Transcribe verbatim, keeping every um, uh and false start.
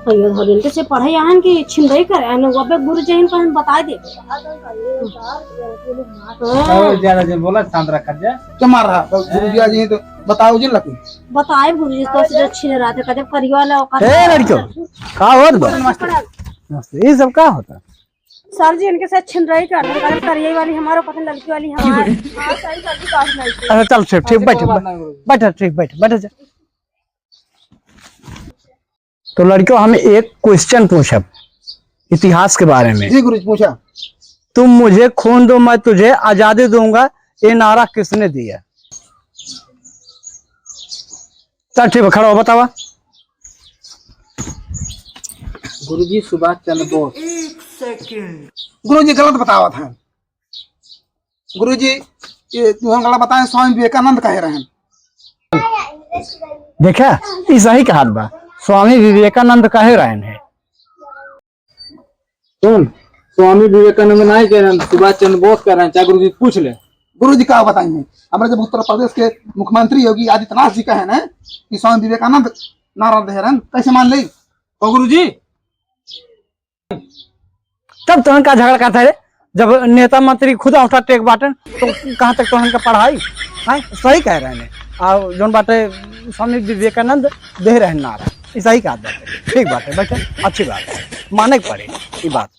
अयो धरिन के से पढ़े आन कि छिंदई करे आन, अबे गुरु जी इनको हम बताए दे। हाँ। और ज्यादा जन बोला, शांत रखा जा। क्या मार रहा? तो गुरु जी आज यहीं तो बताओ जी लकी। बताए गुरु जी तो से छिन रहा था, कदम करियो वाला ओकर। ए लड़कियों, का होत बा? नमस्ते। नमस्ते। ये सब का होता? सर जी, इनके साथ छिंदई कर रहे हैं, करिए वाली हमारा पसंद, लड़की वाली हमारी। हाँ, सही सर जी, काट नहीं थी। अच्छा, चल, ठीक, ठीक, अच्छा, बैठ, कोई बात बैठ, नहीं, गुरु जी। बैठ, ठीक, बैठ, बैठ जा। तो लड़कियों, हम एक question पूछब इतिहास के बारे में। जी गुरु जी, पूछा। "तुम मुझे खून दो, मैं तुझे आजादी दूंगा", ये नारा किसने दिया? चल ठीक बा, खड़ा हो, बतावा। गुरुजी, सुभाष चंद्र बोस। गुरुजी गलत बतावत हैं। गुरुजी, ये तुहन गलत बताए, स्वामी विवेकानंद कहे रहन। देखा, ई सही कहत बा, स्वामी विवेकानंद कहे रहन है। सुन, स्वामी विवेकानंद नाहीं कह रहे हैं, सुभाष चंद्र बोस कह रहे हैं, चाहे गुरुजी पूछ ले। गुरुजी का बताई हैं, हमारे जब उत्तर प्रदेश के मुख्यमंत्री योगी आदित्यनाथ जी कहे ना कि स्वामी विवेकानंद नारा दे रहे हैं, कैसे मान ले? ओ गुरुजी, तब तोहन का झगड़ा करता है रे? जब नेता मंत्री खुद औंठा टेक बाटन, तो कहाँ तक तोहन का पढ़ाई? हैं? सही कह रहे हैं। आ जौन बाटे स्वामी विवेकानंद दे रहे नारा, ई सही कहत बाटे, ठीक बाटे, बैठे, अच्छी बात है, माने के पड़े ई बात।